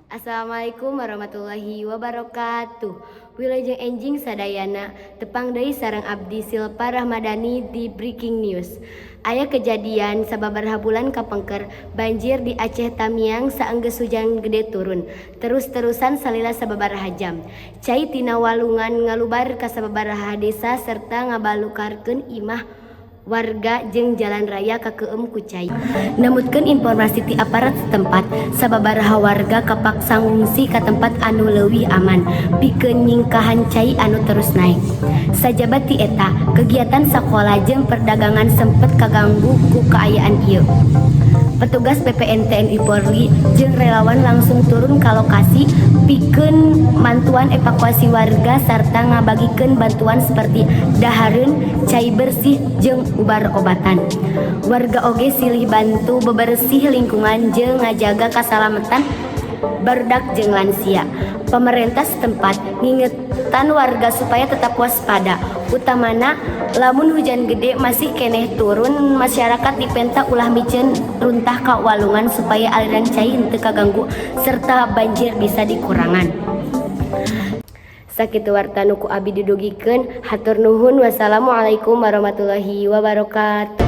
Assalamualaikum warahmatullahi wabarakatuh. Wilujeng enjing sadayana, tepang deui sareng abdi Silpa Rahmadani di Breaking News. Aya kejadian sababaraha bulan kapengker, banjir di Aceh Tamiang saenggeus hujan gede turun terus-terusan salila sababaraha jam. Cai tina walungan ngalubar ka sababaraha desa serta ngabalukarkeun imah warga jeung jalan raya kakeueum ku cai. Numutkeun informasi ti aparat setempat, sababaraha warga kapaksa ngungsi ka tempat anu leuwih aman pikeun nyingkahan cai anu terus naek. Sajaba ti eta, kegiatan sakola jeung perdagangan sempet kaganggu ku kaayaan ieu. Petugas BPN TNI Polri jeung relawan langsung turun ka lokasi pikeun mantuan evakuasi warga sarta ngabagikeun bantuan seperti dahareun, cai bersih jeung ubar-obatan. Warga oge silih bantu bebersih lingkungan jeung ngajaga kasalamatan barudak jeung lansia. Pemerintah setempat ngingetan warga supaya tetap waspada, utamana lamun hujan gede masih keneh turun. Masyarakat dipenta ulah miceun runtah ka walungan supaya aliran cai henteu kaganggu serta banjir bisa dikurangan. Sakitu warta nu ku abi didugikeun, hatur nuhun, wassalamualaikum warahmatullahi wabarakatuh.